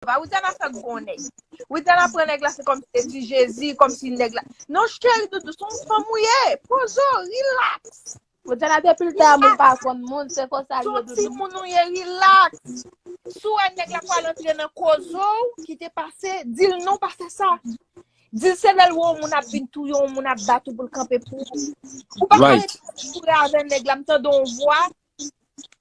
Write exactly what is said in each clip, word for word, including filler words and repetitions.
Milova. Widiana fè gwo nèg. Widiana pran nèg la, se kòmsi se di Jezi, kòmsi nèg la. Non, cheri doudou, se yon fanm ou ye. Poze w, relax. Widiana depi l ta moun pa konn moun, se konsa l ye doudou. Se yon timoun ou ye, relax. Si w wè nèg la pral antre nan koze w, ki te pase, di l non, pa fè sa. Di l se lè l wè yon moun ap vin touye w, yon moun ap bat ou pou l kanpe pou ou. Ou pa ka rete antoure avè nèg la, m tande yon vwa.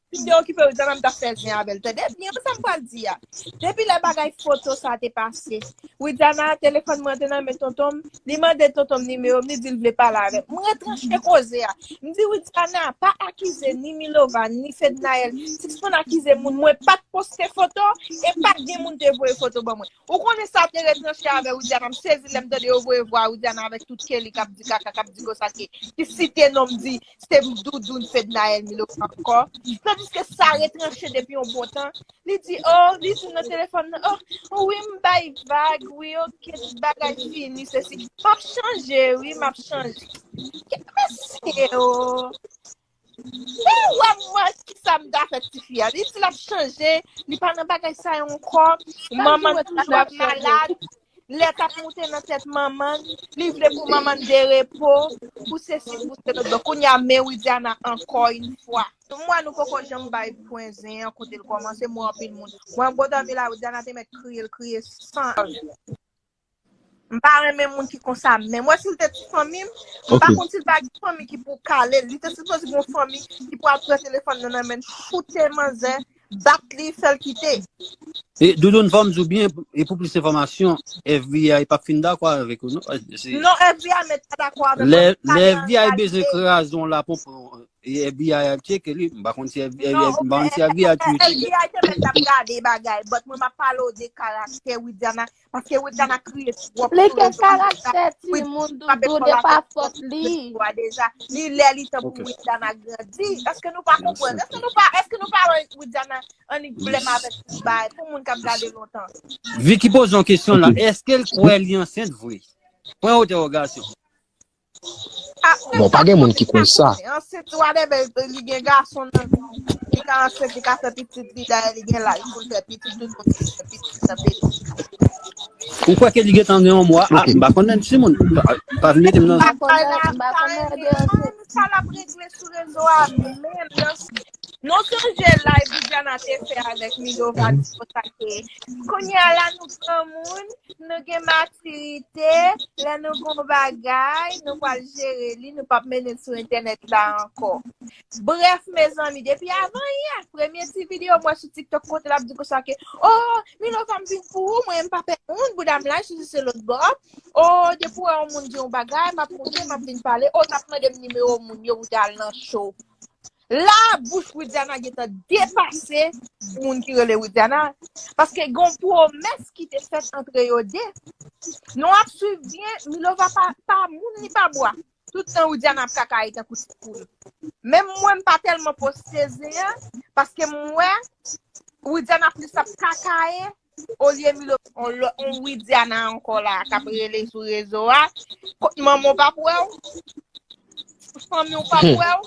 Si m te okipe Widiana, m t ap fè zen avè l. Tande byen sa m pral di a. Depi lè bagay foto sa te pase, Widiana, telefòn mwen te nan men tonton m, li mande tonton m nimewo m, li di l vle pale avè m. M retranche koze a. M di Widiana, pa akize ni Milova, ni Fednaelle. Sispann akize moun. Mwen pa t poste foto e pa t gen moun te voye foto ban mwen. Ou konnen sa te retranche avè Widiana. M sezi lè m tande yo voye vwa Widiana avèk tout Kelly k ap di kaka, k ap di konsa ke, ki site non m di se Doudoun Fednaelle Milova ankò. Tandiske sa retranche depi yon bon tan. Li di, oh, li di nan telefòn nan, oh, wi, m bay vag, wi, oke, tout bagay fini, sesi. M ap chanje, wi, m ap chanje. Mesye, oh. Ou wè mwen kisa m ta fè tifi a. Li di l ap chanje, li pa nan bagay sa yo ankò. Manman l toujou ap malad. Lè t ap moute nan tèt manman l, li vle pou manman l de repo, pou sesi, pou sela. Donk, kounye a, men Widiana ankò yon fwa. M wè nou poko janm bay pwen zen an kote l kòmanse, m wè anpil moun. Mwen, gwo dòmi la, Widiana te mèt kriye, l kriye san. M pa renmen moun ki konsa menm. Wè si l te ti fanmi m, m pa konn si l pa gen fanmi ki pou kale l. Li te sipoze gen yon fanmi ki pou al pran telefòn nan nan men l, choute manzè, bat li, fè l kite. E Doudoun, fò m di w byen, e pou plis enfòmasyon, FBI p ap fin dakò avèk ou, non? Non, FBI mèt pa dakò avèk mwen. Lè FBI bezwen kraze yon lapon, pran FBI ap tcheke li. M pa konn si FBI, m pa konn si FBI ap tcheke li. FBI te mèt ap gade bagay, but mwen m ap pale w de karaktè Widiana, paske Widiana kriye twòp. Li gen karaktè timoun, Doudou, e pa fòt li. Deja, li lè li tan pou Widiana grandi. Èske nou pa konprann? Èske nou pa, èske nou pa wè Widiana annik blèm avèk tout bagay pou moun k ap gade lontan? Vicky poze yon kesyon la, èske l kwè li ansent vre? Pwen entèwogasyon. Bon, pa gen moun ki kwè sa. Ansent, whatever, li gen gason nan vi. Li ka ansent, li ka fè pitit, li dayè li gen laj pou l fè pitit, tout moun ki fè pitit nan peyi. Ou kwè ke li gentan gen yon mwa? Ah, m pa konnen timoun. Pa, pa vin mete m nan. Sa l ap regle sou rezo a menm nan. Nou sonje live Widiana te fè avèk Milova di konsa ke kounye a la nou granmoun, nou gen matirite, lè nou gon bagay, nou pral jere li, nou p ap mennen l sou entènèt la ankò. Brèf, mezanmi, depi avan yè, premye ti videyo m wè sou TikTok kote l ap di konsa ke, oh, Milova m vin pou ou, mwen m pa pè moun, bouda m laj, sesi se lòt bò. Oh, depi w wè yon moun di yon bagay, m ap monte, m ap vin pale, oh, t ap mande m nimewo moun yo pou te al nan cho. La, bouch Widiana gentan depase moun ki rele Widiana. Paske gen yon pwomès ki te fèt antre yo de. Nou ap swiv byen, Milova pa, pa moun ni pa bwa. Tout tan Widiana ap kakaye tankou ti poul. Menm mwen, m pa tèlman poste zen an, paske m wè Widiana plis ap kakaye olye Milo, on, on Widiana ankò la k ap rele sou rezo a. Kot manman w p ap wè w? Fanmi w p ap wè w?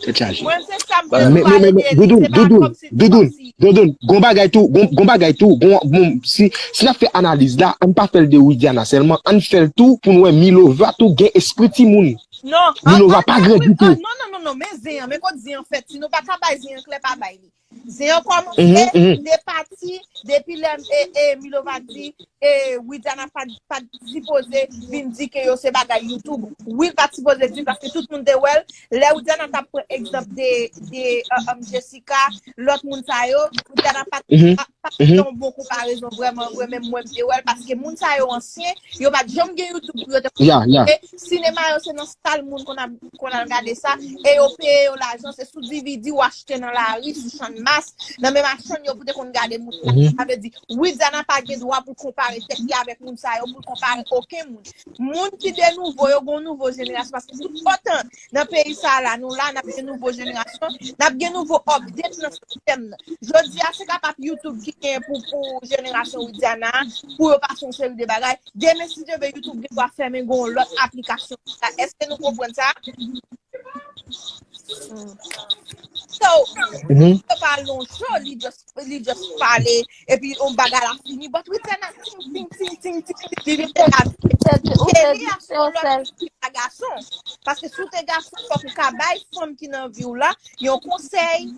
Tèt chaje. Mwen se sa m te pale de li, se pa kòmsi, Doudoun, Doudoun, gon bagay tou, gon, gon bagay tou, gon, gon, si, si n ap fè analiz la, ann pa fè l de Widiana sèlman, ann fè l tou pou n wè Milova tou gen espri timoun. Non, Milova pa gran ditou. Non, non, non, non, men zen an, men kot zen an fèt, si nou pa ka bay zen an klè, pa bay li. Zen an kòmanse, li pati depi lè e, e, Milova di e, Widiana pa, pa t sipoze vin di ke yo se bagay YouTube. Wi, l pa t sipoze di l paske tout moun te wè l. Lè Widiana t ap pran egzanp de, de um, Jessica, lòt moun sa yo, Widiana pa t, pa, pa t fè yon bon konparezon vrèman vre, menm mwen m te wè l paske moun sa yo ansyen, yo pa t janm gen YouTube pou yo te konn montre. Sinema yo se nan sal moun konn ap, konn al gade sa, e yo peye yo lajan, se sou D V D w achte nan lari, sou Channmas, nan menm a chann yo pou te konn gade moun sa. Sa vle di, Widiana pa gen dwa pou l konpare tèt li avèk moun sa yo, pou l konpare okenn moun. Moun ki de nouvo, yo gen yon nouvo jenerasyon, paske tout otan nan peyi sa la, nou la, n ap gen nouvo jenerasyon, n ap gen nouvo update nan sistèm nan. Jodi a, se kapab YouTube ki gen pou, pou jenerasyon Widiana, pou yo pase yon seri de bagay. Demen, si Dye vle, YouTube gen dwa fèmen, gen yon lòt aplikasyon. Èske nou konprann sa? So, mhm, se pa long show, li just, li just pale, epi yon bagay la fini. But we tell her ting, ting, ting, ting, ting, ting, li vin fè la. Ou fè di, ou fè di se yon sèl. Gason. Paske si w te gason, fòk ou ka bay fanm ki nan vi w la yon konsèy.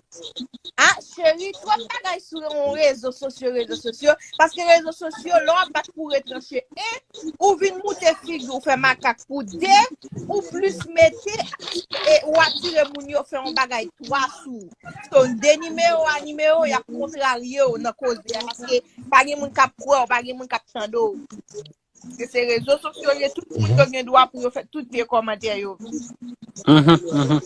Ah, cheri, twòp bagay sou yon rezo sosyo, rezo sosyo. Paske rezo sosyo, lè w ap bat pou retranche en, ou vin moute figi w fè makak pou de, ou plis mete, e ou atire moun yo fè yon bagay twa sou ou. So, de nimewo a nimewo, y ap kontrarye w nan koze a, paske pa gen moun k ap kwè w, pa gen moun k ap tande w. Paske se rezo sosyo ye, tout moun yo gen dwa pou yo fè tout vye kòmantè yo vle. Mhm, mhm.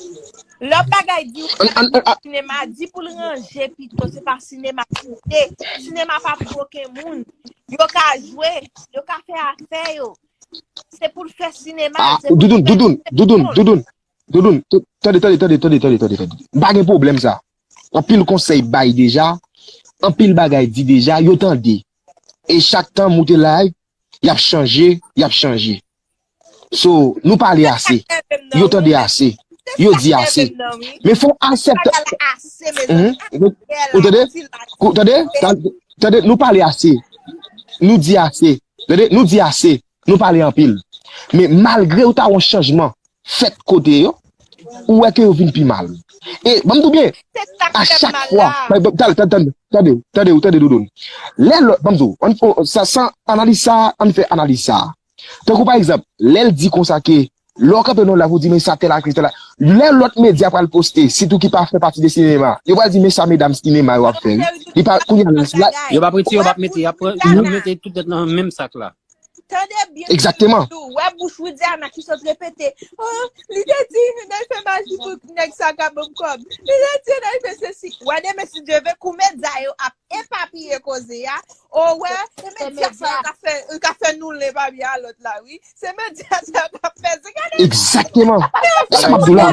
Lòt bagay di w, an, an, an, an, sinema, di pou l ranje pito, se pa sinema ki te. Sinema pa pou okenn moun. Yo ka jwe, yo ka fè afè yo. Se pou l fè sinema, ah, se pou l Doudoun, fè Doudoun, Doudoun, Doudoun, Doudoun, t-, tande, tande, tande, tande, tande, tande, tande. M pa gen pwoblèm sa. Anpil konsèy bay deja, anpil bagay di deja, yo tande. E chak tan moute live, y ap chanje, y ap chanje. So, nou pale ase. Yo tande ase. Yo di ase. Men fò w aksepte. Mhm. Ou tande? Kou-, tande? Ta-, tande? Nou pale ase. Nou di ase. Tande? Nou di ase. Nou pale anpil. Men malgre ou ta wè yon chanjman fèt kote yo, ou wè ke yo vin pi mal. E, ban m di w byen, a chak fwa, tande, tande, tande, tande, tande, Doudoun. Lè lòt, ban m di w, ann, ann, sa, sa, analiz sa, ann fè analiz sa. Tankou pa egzanp, lè l di konsa ke, lè w kanpe nan live ou di, men sa tèl aktris, tèl a-, lè lòt medya pral poste, sitou ki pa fè pati de sinema, yo pral di, men sa medam sinema yo ap fè, wi. Li pa, kounye a la, la, yo p ap retire, yo p ap mete, y ap pran, y ap mete tout tèt nan menm sak la. Tande byen, egzakteman. Tou, wè bouch Widiana ki sot repete, oh, li te di, nèg fè maji pou nèg sa ka ban m kòb. Li te di, nèg fè sesi. Wè demen, si Dye vle, kou medya yo ap epapiye koze a, o wè, se medya sa yo ka fè, yo ka fè nou len pa byen a lòt la, wi. Se medya sa yo ka fè, se gade. Egzakteman. Sa m ap di w la.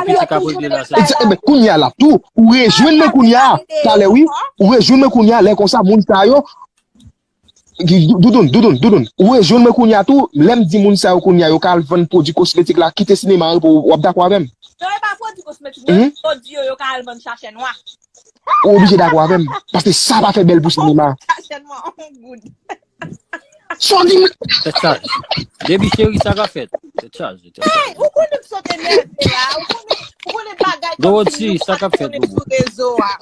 Egza-, e ben, kounye a la, tou, ou rejwenn mwen kounye a, talè, wi. Ou rejwenn mwen kounye a, lè konsa, moun sa yo, Doudoun, Doudoun, Doudoun. Ou rejwenn mwen kounye a tou, lè m di moun sa yo kounye a, yo ka al vann pwodui kosmetik la, kite sinema yo pou w ap dakò avè m. Non, e pa pwodui kosmetik, non, mhm, pwodui yo, yo ka al vann chache nwa. Ou oblije dakò avè m, paske sa pa fè bèl pou sinema. Chache nwa, on goud. Sa w di m. Tèt chaje. Depi cheri, sa ka fèt. Tèt chaje, tèt chaje. Hey, ou konnen m sot enève la, ou konnen, ou konnen bagay kòmsi nou pa konnen sou rezo a.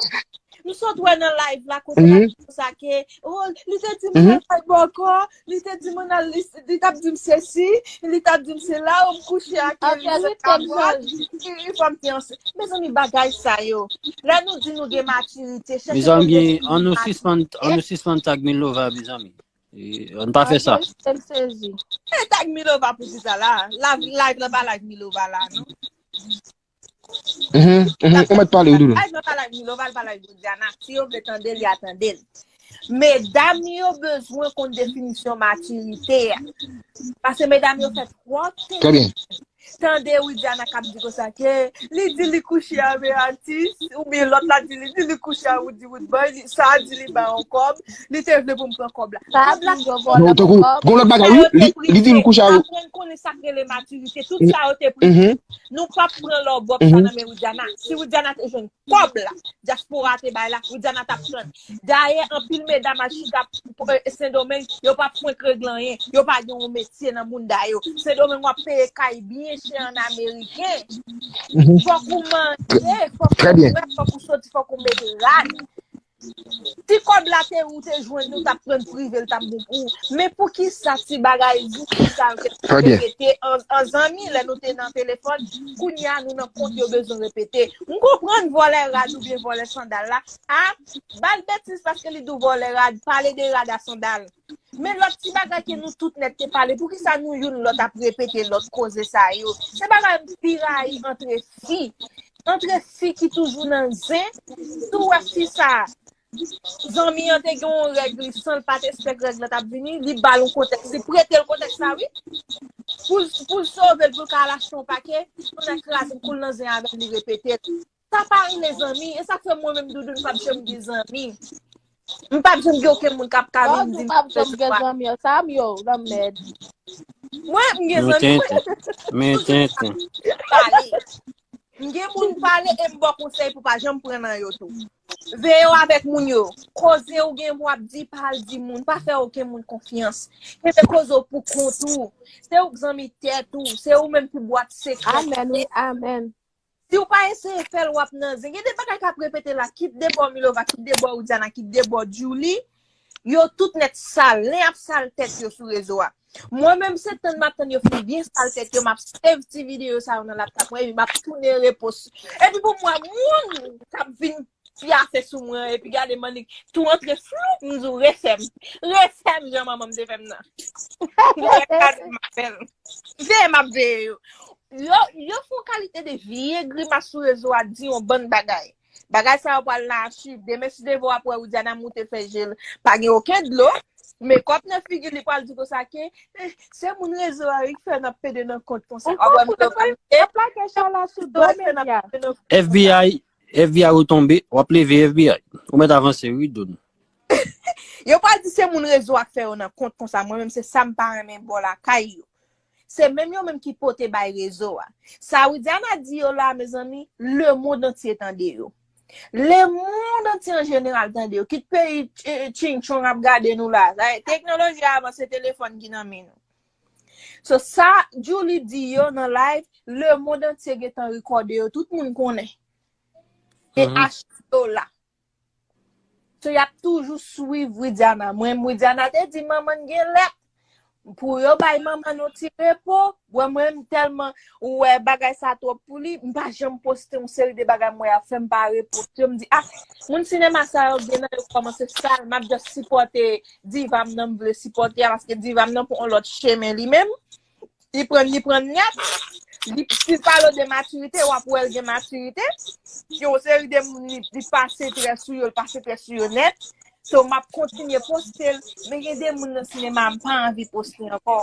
M sot wè nan live la kote l ap di konsa ke, oh, li te di m al bay bòkò, li te di m al, li, li t ap di m sesi, li t ap di m sela, oh, m kouche ak li, se pa vre, li, li fè m te ansent. Mezanmi, bagay sa yo. Lè nou di nou gen matirite, chèche pou gen matirite. Mezanmi, an nou sispann, an nou sispann tag Milova, mezanmi. E, ann pa fè sa. E tag Milova pou kisa la? Live, live la pa live Milova la, non. Mhm, mhm, ou mèt pale, wi, Doudou. Live la pa live Milova, l pa live Widiana. Si yo vle tande l, y a tande l. Medam yo bezwen konn definisyon matirite a. Paske medam yo fè twò tan. Trè byen. Tande Widiana k ap di konsa ke li di li kouche avè atis, oubyen lòt la di li, di li kouche avè Woody Woodboy, sa a di li ba yon kòb, li te vle pou m pran kòb la. Kòb la, non, tankou, gon lòt bagay, wi, li, li di li kouche avè. Aprann konnen sa k rele matirite, tout sa yo te prive. Nou p ap pran lòbòp sa nan men Widiana. Si Widiana te jwenn kòb la, dyaspora te bay la, Widiana t ap pran. Dayè, anpil medam al chita, eh, Sendomeng, yo p ap fwenk regle anyen, yo pa gen yon metye nan mounda yo. Sendomeng, w ap peye kay byen chè an ameriken. Fòk ou manje, fòk ou bwè, fòk ou soti, fòk ou mete rad. Si kòb la te ou te jwenn, ou t ap pran prive, l t ap bon pou ou. Men poukisa ti bagay jou konsa yo te repete an, an zanmi, lè nou te nan telefòn, kounye a nou nan kont yo bezwen repete. M konprann vòlè rad oubyen vòlè sandal la. A, ba l betiz paske li di w vòlè rad, pale de rad a sandal. Men lòt ti bagay ke nou tout nèt te pale, poukisa nou youn lòt ap repete lòt koze sa yo? Se bagay m pi rayi antre fi. Antre fi ki toujou nan zen, si w wè fi sa, zanmi an te gen yon règ li san l pa t espèk règ la t ap vini, li ba l yon kontèks, li prete l kontèks la, wi. Pou l, pou l sove l, pou l ka al achte yon pake, yon nèg kraze l, kou l nan zen avè l, li repete l. Sa pa rele zanmi, e sa k fè mwen menm Doudou, m p ap janm gen zanmi. M p ap janm gen okenn moun k ap ka vin di m. Ou p ap janm gen zanmi, sa m yo, lanmèd. Mwen, m gen zanmi, mwen. Men tenten. Pale. M gen moun pale e m ba w konsèy pou pa janm pran nan yo tou. Veye w avèk moun yo. Koze ou gen pou w ap di, pa al di moun. Pa fè okenn moun konfyans. Kenbe koze w pou kont ou. Se ou k zanmi tèt ou. Se ou menm ki bwat sekrè. Amèn, wi, amèn. Si w pa eseye fè l, w ap nan zen. Gen de bagay k ap repete la, kit de bò Milova, kit de bò Widiana, kit de bò Djouly. Yo tout nèt sal. Len ap sal tèt yo sou rezo a. Mwen menm, se tann m ap tann yo fin byen sal tèt yo, m ap save ti videyo sa yo nan laptop mwen, epi m ap tounen repos. Epi pou m wè moun k ap vin pyafe sou mwen, epi gade Mannik tou antre floup, m di w refè m. Refè m jan manman m te fè m nan. M wè gade m ap fè l. Veye m ap veye yo. Yo, yo fè yon kalite de vye grimas sou rezo a, di yon bann bagay. Bagay sa yo pral nan achiv. Demen si Devo ap wè Widiana moute fè je l, pa gen okenn dlo. Mekòp nan figi li pral di konsa ke eh, se moun rezo a wi k fè n ap pede nan kont konsa. W ap wè Milova moute. Ap lage chala sou do Medya. F B I, F B I ou tonbe, w ap leve F B I. Ou mèt avanse wi, Dodo. Yo pral di se moun rezo a k fè yo nan kont konsa. Mwen menm se sa m pa renmen bò lakay yo. Se menm yo menm ki pote bay rezo a. Sa Widiana di yo la, mezanmi, lemonn antye tande yo. Lemonn antye an jeneral tande yo. Kit peyi eh, Ching Chong ap gade nou la. Sa e, teknoloji a avanse, telefòn ki nan men nou. So sa Djouly di yo nan live, lemonn antye gentan rekòde yo, tout moun konnen. E Mhm. achte yo la. So y ap toujou swiv Widiana. Mwen, Widiana te di manman n gen lèt. Pou yo bay manman n yon ti repo. Wè mwen m tèlman wè bagay sa twòp pou li. M pa janm poste yon seri de bagay m wè y ap fè, m pa reposte yo. M di ah, moun sinema sa yo gen nan yo kòmanse sal. M ap just sipòte diva m nan m vle sipòte a paske diva m nan pran yon lòt chemen li menm. Li pran, li pran nèt. Li, si l pale w de matirite, w ap wè l gen matirite. Gen yon seri de moun, li, li pase trè sou yo, li pase trè sou yo nèt. So, m ap kontinye poste l, men gen de moun nan sinema, m pa anvi poste ankò.